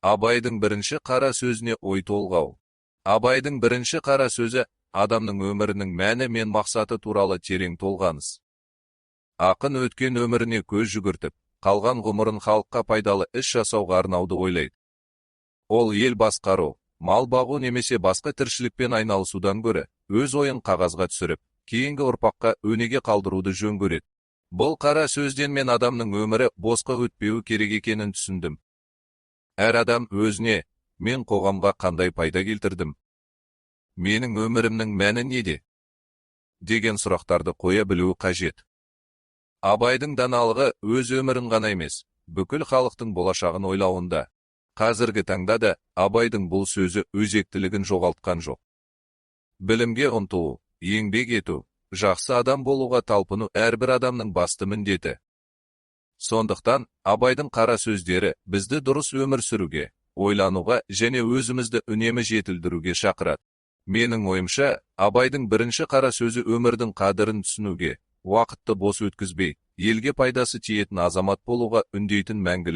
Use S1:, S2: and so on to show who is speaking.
S1: Абайдың бірінші қара сөзіне ой толғау. Абайдың бірінші қара сөзі адамның өмірінің мәні мен мақсаты туралы терең толғаныс. Ақын өткен өміріне көз жүгіртіп, қалған ғұмырын халыққа пайдалы іс жасауға арнауды ойлайды. Ол ел басқару, мал бағу немесе басқа тіршілікпен айналысудан гөрі, өз ойын қағазға түсіріп, кейінгі ұрпаққа өнеге қалдыруды жөн көреді. Бұл қара сөзден мен адамның өмірі босқа өтпеуі керек екенін түсіндім. Әр адам өзіне: «Мен қоғамға қандай пайда келтірдім? Менің өмірімнің мәні неде?» деген сұрақтарды қоя білуі қажет. Абайдың даналығы өз өмірін ғана емес, бүкіл халықтың болашағын ойлауында. Қазіргі таңда да Абайдың бұл сөзі өзектілігін жоғалтқан жоқ. Білімге ұмтылу, еңбек ету, жақсы адам болуға талпыну — әрбір адамның басты міндеті. Сондықтан Абайдың қара сөздері бізді дұрыс өмір сүруге, ойлануға және өзімізді үнемі жетілдіруге шақырады. Менің ойымша, Абайдың бірінші қара сөзі өмірдің қадірін түсінуге, уақытты бос өткізбей, елге пайдасы тиетін азамат болуға үндейтін мәңгілік